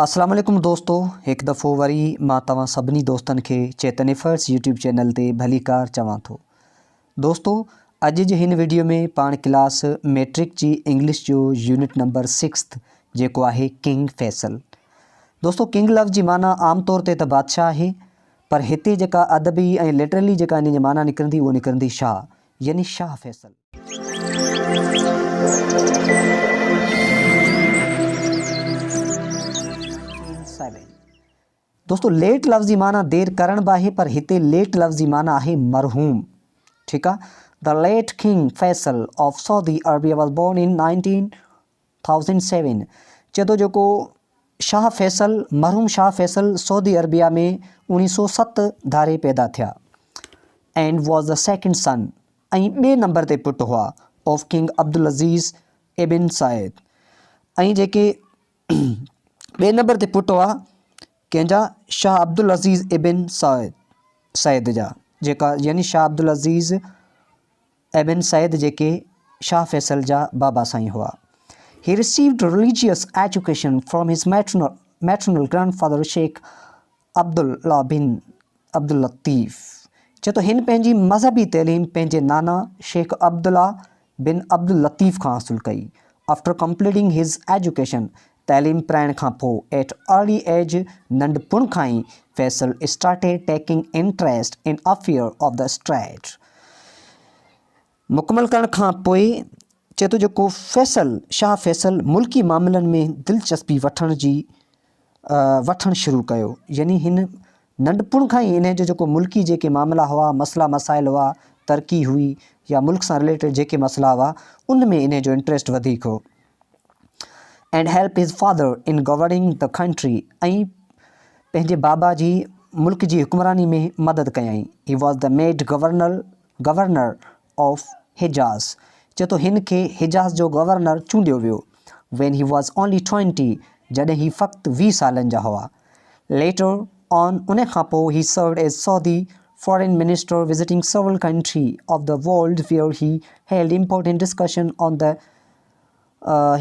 اسلام عليڪم دوستو هڪ دفعو وري مان توهان سڀني دوستن کي چيتن افرس يوٽيوب چينل تي ڀليڪار چوان ٿو دوستو اڄ جي هن ويڊيو ۾ پاڻ ڪلاس ميٽرڪ جي انگلش جو يونٽ نمبر سڪسٿ جيڪو آهي ڪنگ فيصل دوستو ڪنگ لفظ جي معنيٰ عام طور تي ته بادشاهه آهي پر هتي جيڪا ادبي ۽ لٽرلي جيڪا ان جي معنيٰ نڪرندي اهو نڪرندي شاهه يعني شاهه فيصل دوستو ليٽ لفظ جي معنيٰ دير ڪرڻ به آهي پر هتي ليٽ لفظ جي معنيٰ آهي مرحوم ٺيڪ آ The late King Faisal of Saudi Arabia was born in 1907 چئي ٿو جيڪو شاهه فيصل مرحوم شاهه فيصل سعودي عربيه ۾ 1907 ڌاري پيدا ٿيا and was the second son ۽ ٻئي نمبر تي پٽ هئا آف ڪنگ عبدالعزيز ابن سعيد ۽ جيڪي ٻئي نمبر تي پٽ هئا ڪنهن جا شاهه عبدالعزيز ابن سعيد سعيد جا جيڪا يعني شاهه عبدالعزيز ابن سعيد جيڪي شاهه فيصل جا بابا سائين هئا He received religious education from his maternal, maternal grandfather Sheikh Abdullah bin Abdul Latif چئي ٿو هن پنهنجي مذهبي تعليم پنهنجي نانا شيخ عبدالله بن عبداللطيف کان حاصل ڪئي. After completing his education تعليم پرائڻ کان پوء at early age ننڍپڻ کان ئي Faisal started taking interest in affair of the state مڪمل ڪرڻ کان پوء چئي ٿو جيڪو فيصل شاهه فيصل ملڪي معاملن ۾ دلچسپي وٺڻ جي وٺڻ شروع ڪيو يعني هن ننڍپڻ کان ئي انهي جو جيڪو ملڪي جيڪي معاملا هئا مسئلا مسائل هئا ترقي هئي يا ملڪ سان رليٽيڊ جيڪي مسئلا هئا ان ۾ انهي جو انٽريسٽ وڌيڪ هو and help his father in governing the country ۽ پنهنجي بابا جي ملڪ جي حڪمراني ۾ مدد ڪيائين he was the made governor governor of Hejaz چئي ٿو هن کي حجاز جو گورنر چونڊيو ويو when he was only 20 جڏهن هي فقط 20 سالن جا هئا Later on ان کان پوء he served as Saudi foreign minister visiting several country of the world where he held important discussion on the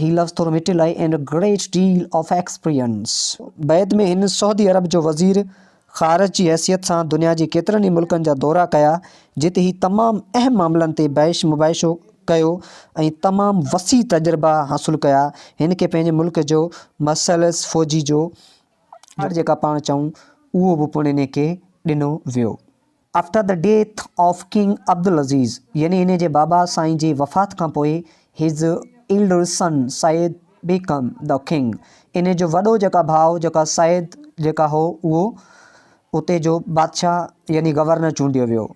هي لفظ ٿورو مٽيل آهي and a great deal of experience. بعد ۾ هن سعودي عرب جو وزير خارجه جي حيثيت سان دنيا جي ڪيترن ئي ملڪن جا دورا ڪيا جتي هي تمام اهم معاملن تي بحث مباحثو ڪيو ۽ تمام وسيع تجربا حاصل ڪيا هن کي پنهنجي ملڪ جو مسلس فوجي جو جيڪا پاڻ چئون اهو به پڻ انهي کي ڏنو ويو. After the death of King Abdulaziz يعني انهي جي بابا سائين جي وفات کان پوء his elder son Saud became the king انهي جو وڏو جيڪا ڀاء جيڪا سعيد جيڪا هو اهو اتي جو بادشاهه يعني گورنر چونڊيو ويو.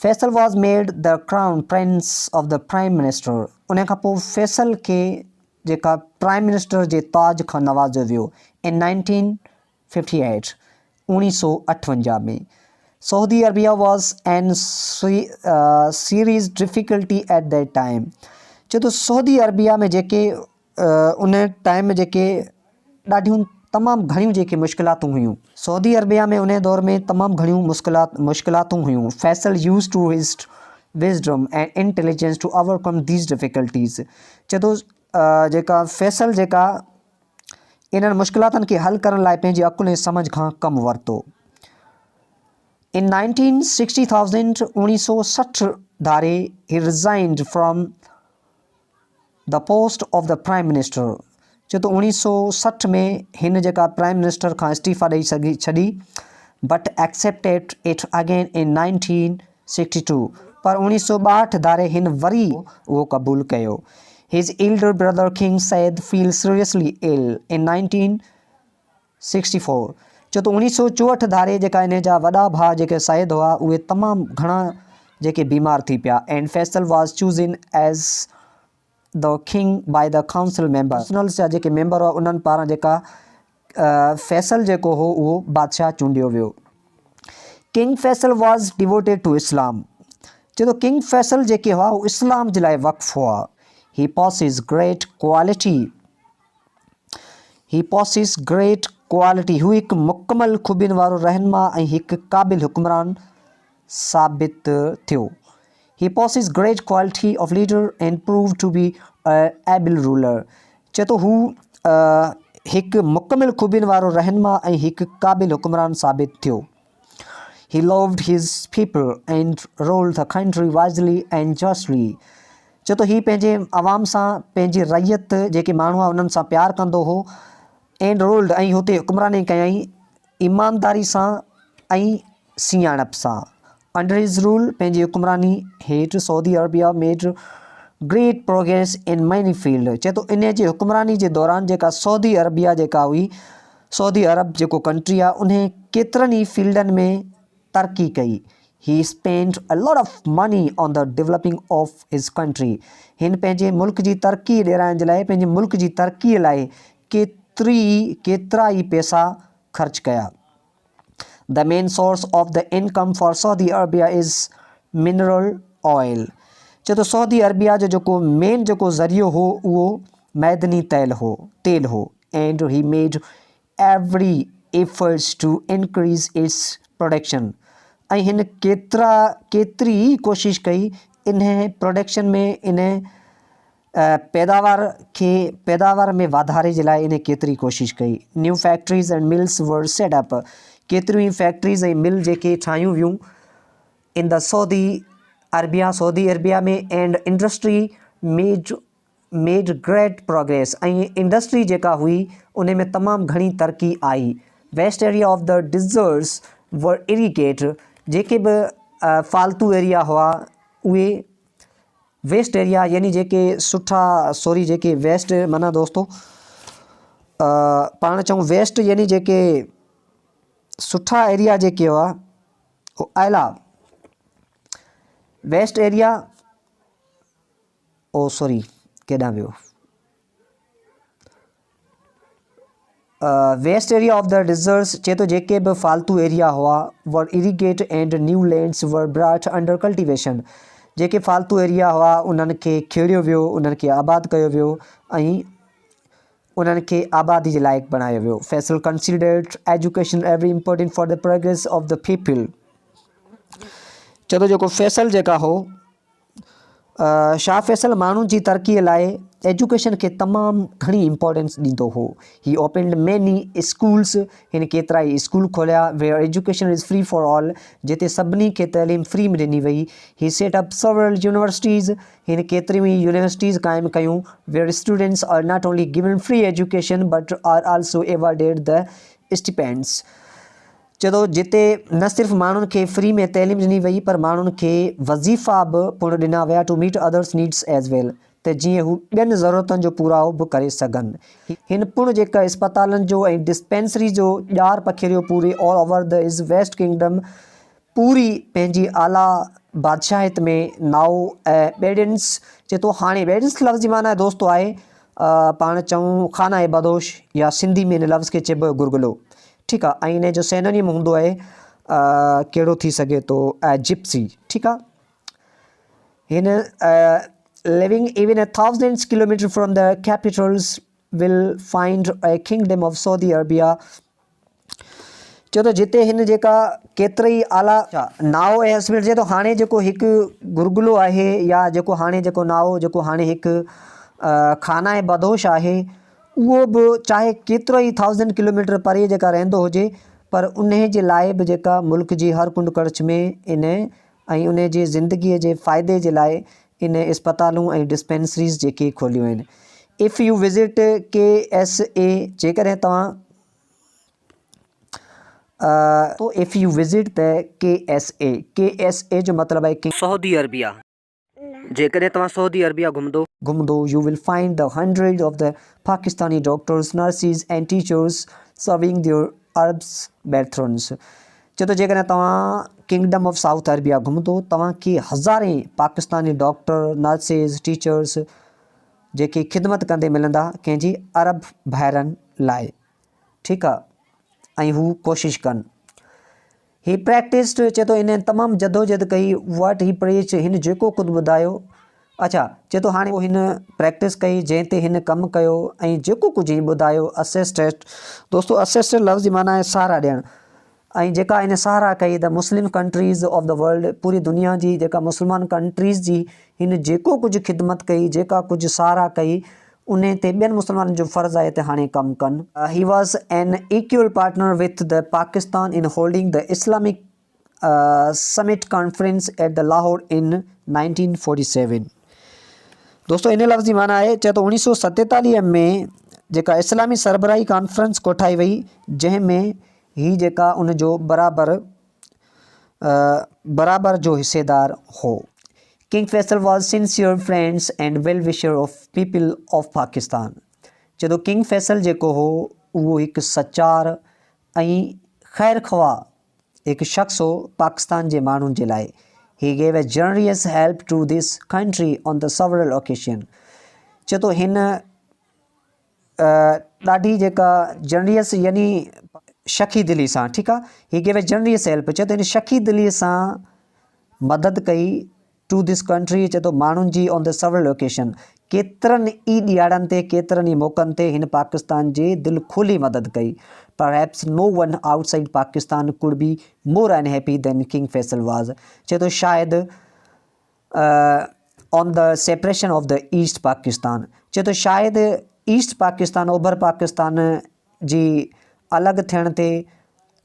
Faisal was made the crown prince of the prime minister انهي کان پوء فيصل کي جيڪا پرائيم منسٽر جي تاج کان نوازيو ويو in nineteen fifty eight, اوڻيهه سؤ اٺونجاهه ۾، Saudi Arabia was in serious difficulty at that time چئي ٿو سعودي عربيه ۾ جيڪي ان ٽائيم ۾ جيڪي ڏاڍيون تمام گهڻيون جيڪي مشڪلاتون هيون. سعودي عربيه ۾ ان دور ۾ تمام گهڻيون مشڪلات مشڪلاتون هيون Faisal use to his wisdom and intelligence to overcome these difficulties چئي ٿو جيڪا فيصل جيڪا انهن مشڪلاتن کي حل ڪرڻ لاء پنهنجي عقل ۽ سمجهه کان ڪم ورتو. In 1960 1960 ڌاري he resigned from the post of the prime minister چي ٿو 1960 ۾ هن جيڪا پرائيم منسٽر کان استعيفا ڏئي سگهي ڇڏي but accepted it again in 1962 پر 1962 ڌاري هن وري اهو قبول ڪيو His elder brother King Said fell seriously ill in 1964 ڇو ته 1964 ڌاري جيڪا انهي جا وڏا ڀاء جيڪي سعيد هئا اهي تمام گهڻا جيڪي بيمار ٿي پيا and Faisal was chosen as the king by the council members جا جيڪي ميمبر هئا انهن پاران جيڪا فيصل جيڪو هو اهو بادشاهه چونڊيو ويو. King Faisal was devoted to Islam چي ٿو ڪنگ فيصل جيڪي هئا هو اسلام جي لاء وقف هئا. He possess great quality He possess great quality هو هڪ مڪمل خوبين وارو رهنما ۽ هڪ قابل حڪمران ثابت ٿيو. He possess great quality of leader and prove to be a able ruler چي ٿو هو هڪ مڪمل خوبين وارو رهنما ۽ هڪ قابل حڪمران ثابت ٿيو. He loved his people and ruled the country wisely and justly. چئي ٿو هي پنهنجي عوام سان پنهنجي رعيت جيڪي ماڻهو هئا انهن سان پيار ڪندو هو and ruled ۽ هتي حڪمراني ڪيائين ايمانداري سان ۽ سياڻپ سان. Under his rule پنهنجي حڪمراني هيٺ Saudi Arabia made great progress in many field چئي ٿو انهي جي حڪمراني جي دوران جيڪا سعودي عربيه جيڪا هئي سعودي عرب جيڪو ڪنٽري آهي انهي ڪيترن ئي فيلڊن ۾ ترقي ڪئي. He spent a lot of money on the developing of his country هن پنهنجي ملڪ جي ترقي ڏيرائڻ جي لاء پنهنجي ملڪ جي ترقي لاء ڪيتري ڪيترا ئي پئسا خرچ ڪيا. The main source of the income for Saudi Arabia is mineral oil چئي ٿو سعودي عربيه جو جيڪو مين جيڪو ذريعو هو اهو معدني تيل هو تيل هو and he made every efforts to increase its production ۽ هن ڪيترا ڪيتري ئي ڪوشش ڪئي انهي پروڊڪشن ۾ انهي پيداوار کي پيداوار ۾ واڌاري جي لاء انهي ڪيتري ڪوشش ڪئي. New factories and mills were set up ڪيتريون ئي فيڪٽريز ۽ مل جيڪي ٺاهيون ويون in the Saudi Arabia Saudi Arabia ۾ and industry made made great progress ۽ industry جيڪا هئي انهي ۾ تمام گهڻي ترقي آئي. Waste area of the deserts were irrigate جيڪي به فالتو ايريا هئا اهي ويسٽ ايريا يعني جيڪي سٺا سوري جيڪي ويسٽ معنيٰ دوستو پاڻ چئون ويسٽ يعني جيڪي سٺا ايريا جيڪي هئا اهي اعليٰ ويسٽ ايريا او سوري ڪيڏانهن ويو west area of the deserts چئي ٿو جيڪي به فالتو ايريا هئا were irrigate and new lands were brought under cultivation جيڪي فالتو ايريا هئا انهن کي کيڙيو ويو انهن کي آباد ڪيو ويو ۽ انهن کي آبادي جي لائق بڻايو ويو Faisal considered education every important for the progress of the people چئي ٿو جيڪو فيصل جيڪا هو شاهه فيصل ماڻهن جي ترقيء لاء ايجوڪيشن کي تمام گهڻي امپورٽنس ڏيندو هو. هي اوپنڊ ميني اسڪولس هن ڪيترائي اسڪول کوليا where education is free for all جتي سڀني کي تعليم فري ۾ ڏني وئي. هي سيٽ اپ سيورل يونيورسٽيز هن ڪيتريون ئي يونيورسٽيز قائم ڪيون where students are not only given free education but are also awarded the stipends چئي ٿو جتي نه صرف ماڻهن کي فري ۾ تعليم ڏني وئي پر ماڻهن کي وظيفا به پڻ ڏنا ويا to meet others needs as well ته جيئن هو ٻين ضرورتن جو پورائو به ڪري سگهن. هن پڻ جيڪا اسپتالن جو ۽ ڊسپينسري جو ڄار پکيڙيو پوري all over the is west kingdom پوري پنهنجي اعليٰ بادشاهت ۾ نائو ۽ ٻيڊنس چئي ٿو هاڻي ٻيڊنس لفظ جي معنيٰ دوستو آهي پاڻ چئون خانه بدوش يا سنڌي ۾ هن لفظ کي چئبو آهي گرگلو ٺيڪ آ ۽ ان جو سينونيم هوندو آهي ڪهڙو ٿي سگهي ٿو جپسي ٺيڪ آ هن living even a thousands kilometre from the capitals will find a kingdom of Saudi Arabia چيو ته جتي هن جيڪا ڪيترا ئي اعليٰ نائو ۽ هسبينڊ چي ٿو هاڻي جيڪو هڪ گرگلو آهي يا جيڪو هاڻي جيڪو نائو جيڪو هاڻي هڪ خانه بدوش آهي اهو به چاهي ڪيترو ئي ٿائوزنڊ ڪلوميٽر پري جيڪا رهندو هجي پر انهي جي لاء به جيڪا ملڪ جي هر ڪنڊ ڪڙڇ ۾ ان ۽ انهي جي زندگي جي فائدي جي لاء ان اسپتالون ۽ ڊسپينسريز جيڪي کوليون آهن if you visit K S A جيڪڏهن توهان if you visit the K S A K S A جو مطلب آهي ڪنگ سعودي عربيه جيڪڏهن توهان سعودي عربيه گهمندو. گهمندو you will find the hundred of the Pakistani doctors, nurses and teachers serving their Arabs brethrens چئي ٿو جيڪڏهن توهان ڪنگڊم آف سائوٿ عربيه گهمندو توهان کي هزارين پاڪستاني ڊاڪٽر، نرسز، ٽيچرز جيڪي خدمت ڪندي ملندا ڪنهن جي عرب ڀائرن لاء ٺيڪ آ ۽ هو ڪوشش ڪن. هي پريڪٽسڊ چئي ٿو انهن تمام جدوجھد ڪئي what he preach هن جيڪو ڪجھ ٻڌايو اڇا چئي ٿو هاڻي هن پريڪٽس ڪئي جنهن تي هن ڪم ڪيو ۽ جيڪو ڪجھ هن ٻڌايو اسسٽيڊ دوستو اسسٽيڊ لفظ جي معنيٰ آهي سهارا ڏيڻ ۽ جيڪا هن سهارا ڪئي the Muslim countries of the world پوري دنيا جي جيڪا مسلمان ڪنٽريز جي هن جيڪو ڪجھ خدمت ڪئي جيڪا ڪجھ سهارا ڪئي انهي تي ٻين مسلمانن جو فرض آهي ته هاڻي ڪم ڪن. He was an equal partner with the Pakistan in holding the Islamic summit conference at the Lahore in 1947. دوستو ان لفظ جي معنيٰ آهي چئي ٿو اوڻيهه سو ستيتاليهه ۾ جيڪا اسلامي سربراهي ڪانفرنس ڪوٺائي وئي جنهن ۾ هي جيڪا ان جو برابر برابر جو حصيدار هو. King Faisal was sincere friends and well wisher of people of Pakistan. چئي ٿو ڪنگ فيصل جيڪو هو اهو هڪ سچار ۽ خير خواهه هڪ شخص هو پاڪستان جي ماڻهن جي لاء. He gave a generous help to this country on the several occasion. چئي ٿو هن ڏاڍي جيڪا جنريس يعني شخي دلي سان ٺيڪ آ هي گيو اي جنريس هيلپ چئي ٿو هن شخي دلي سان مدد ڪئي ٽو this country چئي ٿو ماڻهن جي آن the several occasion ڪيترن ئي ڏيهاڙن تي ڪيترن ئي موقعن تي هن پاڪستان جي دل کولي مدد ڪئي perhaps no one outside Pakistan could be more unhappy than King Faisal was چئي ٿو شايد on the separation of the East Pakistan چئي ٿو شايد ايسٽ پاڪستان اوڀر پاڪستان جي الڳ ٿيڻ تي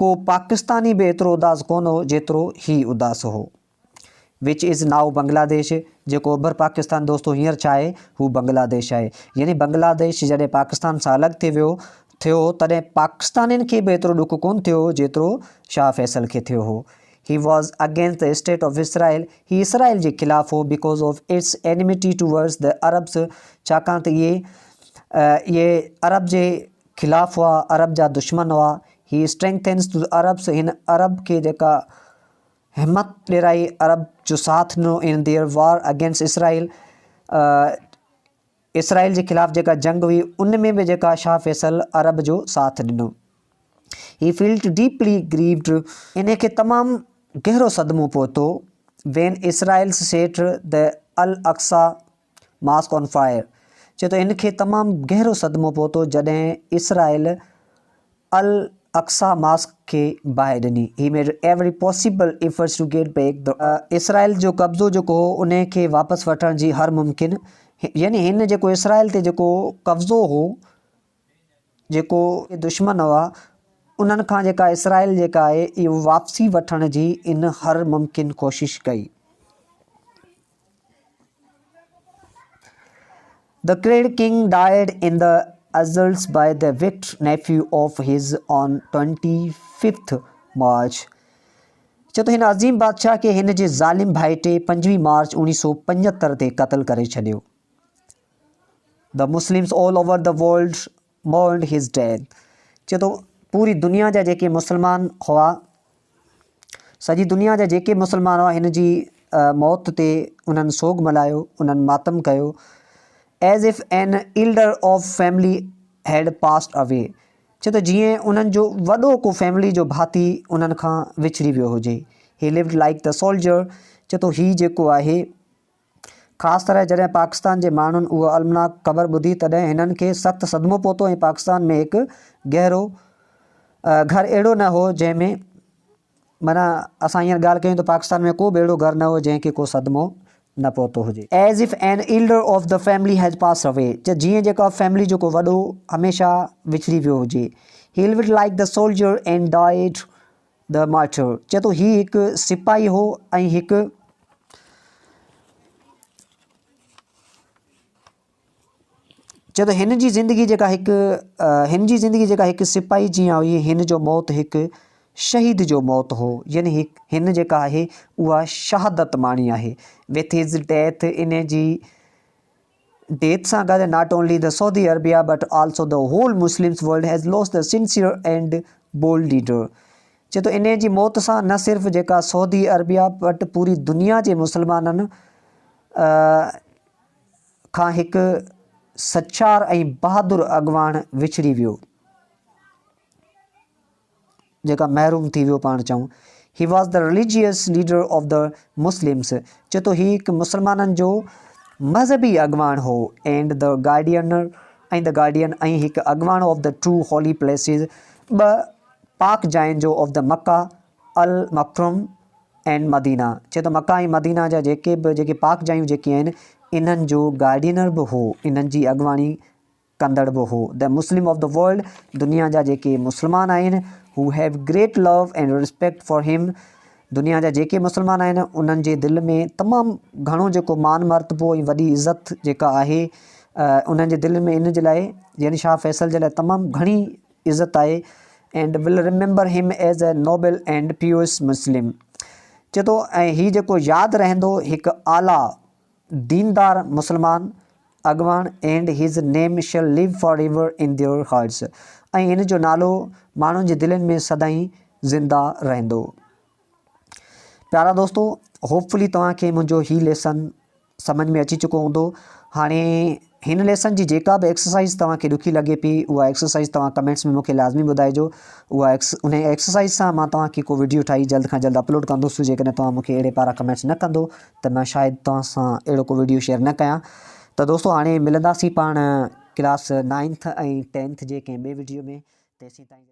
ڪو پاڪستاني به ايترو اداس ڪونه هو جيترو هي اداس هو وچ از نائو بنگلاديش جيڪو اوڀر پاڪستان دوستو هينئر ڇا آهي هو بنگلاديش آهي يعني بنگلاديش جڏهن پاڪستان سان الڳ ٿي ويو ٿيو تڏهن پاڪستانين کي به ايترو ڏک ڪونه ٿيو جيترو شاهه فيصل کي ٿيو هو He was against the state of Israel, هي اسرائيل جي خلاف هو because of its enmity towards the Arabs ڇاڪاڻ ته اهي اهي عرب جي خلاف هئا، عرب جا دشمن هئا. He strengthens the Arabs هن عرب کي جيڪا همت ڏيرائي، عرب جو ساٿ ڏنو in their war against Israel اسرائيل جي خلاف جيڪا جنگ هئي ان ۾ به جيڪا شاهه فيصل عرب جو ساٿ ڏنو. He felt deeply grieved انهي کي تمام گهرو صدمو پهتو when Israel set the Al-Aqsa Mosque on fire چئي ٿو ان کي تمام گهرو صدمو پهتو جڏهن اسرائيل الاقصيٰ ماسڪ کي باهه ڏني. He made every possible efforts to get back the. اسرائيل جو قبضو جيڪو هو انهي کي واپس وٺڻ جي هر ممڪن يعني هن جيڪو اسرائيل تي جيڪو قبضو هو جيڪو دشمن هئا انهن کان جيڪا اسرائيل جيڪا آهي اهو واپسي وٺڻ جي ان هر ممڪن ڪوشش ڪئي. The Cruel King died in the assaults by the wicked nephew of his on 25th March. چئي ٿو هن عظيم بادشاهه کي هن جي ظالم ڀائٽي 25 مارچ 1975 تي قتل ڪري ڇڏيو. The Muslims all over the world mourned his death. چئي ٿو پوري دنيا جا جيڪي مسلمان هئا سڄي دنيا جا جيڪي مسلمان هئا هن جي موت تي انهن سوڳ ملهايو انهن ماتم ڪيو as if an elder of family had passed away ڇو ته جيئن انهن جو وڏو ڪو فيملي جو ڀاتي انهن کان وڇڙي ويو هجي he lived like the soldier چي ٿو هي جيڪو آهي خاص طرح جڏهن پاڪستان جي ماڻهن اها المناڪ خبر ٻڌي تڏهن هنن کي سخت صدمو پهتو ۽ پاڪستان ۾ هڪ گهرو گهر اهڙو نه هو جنهن ۾ معنيٰ اسان هينئر ڳالهه ڪيون ته پاڪستان ۾ ڪو به اهڙو گهر نه هو جنهن کي ڪو صدمو نه پهتو هجي. As if an elder of the family has passed away ته جيئن جيڪا فيملي جو ڪو وڏو هميشه وڇڙي ويو هجي. He lived like the soldier and died The Martyr، چئي ٿو هي هڪ سپاهي هو ۽ هڪ چئي ٿو هن جي زندگي جيڪا هڪ هن جي زندگي جيڪا هڪ سپاهي جيان هئي هن جو موت هڪ شهيد جو موت هو يعني هن جيڪا آهي اها شهادت ماڻي آهي وٿ his death ان جي ڊيٿ سان گڏ not only the Saudi Arabia but also the whole Muslims world has lost the sincere and bold leader چي ٿو انهي جي موت سان نه صرف جيڪا سعودي عربيه بٽ پوري دنيا جي مسلمانن کان هڪ سچار ۽ بهادر اڳواڻ وڇڙي ويو. جيڪا محروم ٿي ويو پاڻ چئون He was the religious leader of the Muslims چئي ٿو هي هڪ مسلمانن جو مذهبي اڳواڻ هو and the guardian ۽ the guardian ۽ هڪ اڳواڻ of the two holy places ٻه پاڪ جاين جو of the Makkah al-Mukarram and Medina چئي ٿو مڪه ۽ مدينه جا جيڪي به جيڪي پاڪ جايون جيڪي آهن انهن جو گارڊينر به هو، انهن جي اڳواڻي ڪندڙ به هو. The Muslim of the world دنيا جا جيڪي مسلمان آهن who have great love and respect for him دنيا جا جيڪي مسلمان آهن انهن جي دل ۾ تمام گهڻو جيڪو مان مرتبو ۽ وڏي عزت جيڪا آهي انهن جي دل ۾ ان جي لاء يعني شاهه فيصل جي لاء تمام گهڻي عزت آهي and will remember him as a noble and pious Muslim چي ٿو ۽ هي جيڪو ياد رهندو هڪ اعليٰ ديندار مسلمان اڳواڻ and his name shall live for ever in their hearts ۽ هن جو نالو ماڻهن جي دلين ۾ سدائين زنده رهندو. پيارا دوستو هوپ فلي توهان کي منهنجو هي ليسن سمجھ ۾ اچي چڪو هوندو. هاڻي هن ليسن جي جيڪا به ايڪسرسائز توهان کي ڏکي لڳي پئي اها ايڪسرسائز توهان ڪمينٽس ۾ مون کي لازمي ٻڌائجو. اها ايڪس ان ايڪسرسائز سان مان توهان کي ڪو وڊيو ٺاهي جلد کان جلد اپلوڊ ڪندس. جيڪڏهن توهان مون کي اهڙي پارا ڪمينٽس نه ڪندو ته مان شايد توهان سان اهڙو ڪو وڊيو شيئر نه ڪيان. ته دوستو هاڻي ملنداسين پاڻ ڪلاس نائنٿ ۽ ٽينٿ جي ڪنهن ٻئي وڊيو ۾ تيسين تائين.